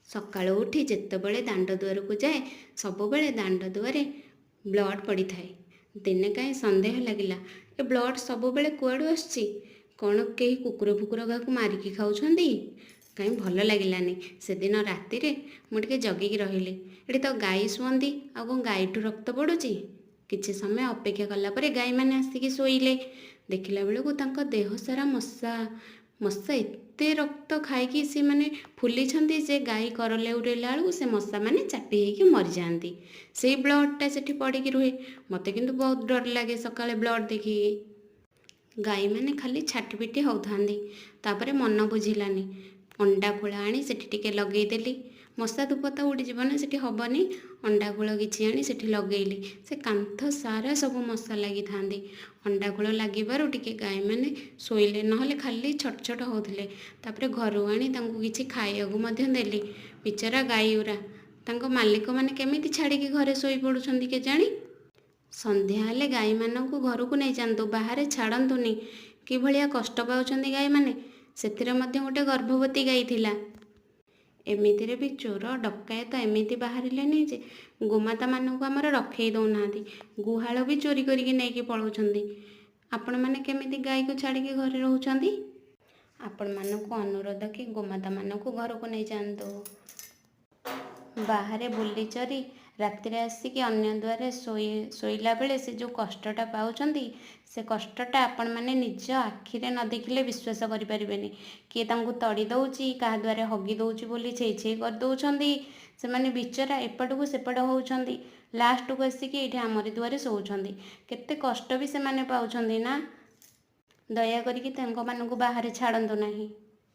ସକାଳୁ ଉଠି ଯେତେବେଳେ ଦାଣ୍ଡ ଦୁଆରକୁ ଯାଏ, ସବୁବେଳେ ଦାଣ୍ଡ ଦୁଆରେ ବ୍ଲଡ଼ ପଡ଼ିଥାଏ। ଦିନେ କାହିଁ ସନ୍ଦେହ ଲାଗିଲା, ଏ ବ୍ଲଡ଼ ସବୁବେଳେ କୁଆଡ଼ୁ ଆସୁଛି? କ'ଣ କେହି କୁକୁର ଫୁକୁର କାହାକୁ ମାରିକି ଖାଉଛନ୍ତି? କାହିଁ ଭଲ ଲାଗିଲାନି। ସେଦିନ ରାତିରେ ମୁଁ ଟିକେ ଜଗିକି ରହିଲି। ଏଠି ତ ଗାଈ ଶୁଅନ୍ତି, ଆଉ କ'ଣ ଗାଈଠୁ ରକ୍ତ ପଡ଼ୁଛି? କିଛି ସମୟ ଅପେକ୍ଷା କଲା ପରେ ଗାଈମାନେ ଆସିକି ଶୋଇଲେ। ଦେଖିଲା ବେଳକୁ ତାଙ୍କ ଦେହ ସାରା ମଶା। ମଶା ଏତେ ରକ୍ତ ଖାଇକି ସେମାନେ ଫୁଲିଛନ୍ତି ଯେ ଗାଈ କର ଲେଉଟାଇଲା ବେଳକୁ ସେ ମଶାମାନେ ଚାପି ହେଇକି ମରିଯାଆନ୍ତି। ସେଇ ବ୍ଲଡ଼ଟା ସେଠି ପଡ଼ିକି ରୁହେ। ମୋତେ କିନ୍ତୁ ବହୁତ ଡର ଲାଗେ ସକାଳେ ବ୍ଲଡ଼ ଦେଖିକି। ଗାଈମାନେ ଖାଲି ଛାଟିପିଟି ହେଉଥାନ୍ତି। ତାପରେ ମନ ବୁଝିଲାନି, ଅଣ୍ଡା ଖୋଳ ଆଣି ସେଠି ଟିକେ ଲଗେଇଦେଲି। ମଶା ଧୂପ ତ ଉଡ଼ିଯିବ ନା, ସେଠି ହେବନି। ଅଣ୍ଡା ଖୋଳ କିଛି ଆଣି ସେଠି ଲଗେଇଲି। ସେ କାନ୍ଥ ସାରା ସବୁ ମଶା ଲାଗିଥାନ୍ତି। ଅଣ୍ଡା ଖୋଳ ଲାଗିବାରୁ ଟିକେ ଗାଈମାନେ ଶୋଇଲେ, ନହେଲେ ଖାଲି ଛଟ ଛଟ ହେଉଥିଲେ। ତାପରେ ଘରୁ ଆଣି ତାଙ୍କୁ କିଛି ଖାଇବାକୁ ମଧ୍ୟ ଦେଲି। ବିଚରା ଗାଈଗୁରା, ତାଙ୍କ ମାଲିକମାନେ କେମିତି ଛାଡ଼ିକି ଘରେ ଶୋଇପଡ଼ୁଛନ୍ତି କେଜାଣି। ସନ୍ଧ୍ୟା ହେଲେ ଗାଈମାନଙ୍କୁ ଘରକୁ ନେଇଯାଆନ୍ତୁ, ବାହାରେ ଛାଡ଼ନ୍ତୁନି। କିଭଳିଆ କଷ୍ଟ ପାଉଛନ୍ତି ଗାଈମାନେ। ସେଥିରେ ମଧ୍ୟ ଗୋଟେ ଗର୍ଭବତୀ ଗାଈ ଥିଲା। ଏମିତିରେ ବି ଚୋର ଡକାୟତ ଏମିତି ବାହାରିଲେନି ଯେ ଗୋମାତାମାନଙ୍କୁ ଆମର ରଖେଇ ଦେଉନାହାନ୍ତି। ଗୁହାଳ ବି ଚୋରି କରିକି ନେଇକି ପଳାଉଛନ୍ତି। ଆପଣମାନେ କେମିତି ଗାଈକୁ ଛାଡ଼ିକି ଘରେ ରହୁଛନ୍ତି? ଆପଣମାନଙ୍କୁ ଅନୁରୋଧ କି ଗୋମାତାମାନଙ୍କୁ ଘରକୁ ନେଇଯାଆନ୍ତୁ। ବାହାରେ ବୁଲି ଚରି ରାତିରେ ଆସିକି ଅନ୍ୟ ଦୁଆରେ ଶୋଇଲା ବେଳେ ସେ ଯେଉଁ କଷ୍ଟଟା ପାଉଛନ୍ତି, ସେ କଷ୍ଟଟା ଆପଣମାନେ ନିଜ ଆଖିରେ ନ ଦେଖିଲେ ବିଶ୍ୱାସ କରିପାରିବେନି। କିଏ ତାଙ୍କୁ ତଡ଼ି ଦେଉଛି, କାହା ଦ୍ୱାରେ ହଗି ଦେଉଛି ବୋଲି ଛେଇ ଛେଇ କରିଦେଉଛନ୍ତି। ସେମାନେ ବିଚରା ଏପଟକୁ ସେପଟ ହେଉଛନ୍ତି, ଲାଷ୍ଟକୁ ଆସିକି ଏଇଠି ଆମରି ଦୁଆରେ ଶୋଉଛନ୍ତି। କେତେ କଷ୍ଟ ବି ସେମାନେ ପାଉଛନ୍ତି ନା। ଦୟା କରିକି ତାଙ୍କମାନଙ୍କୁ ବାହାରେ ଛାଡ଼ନ୍ତୁ ନାହିଁ।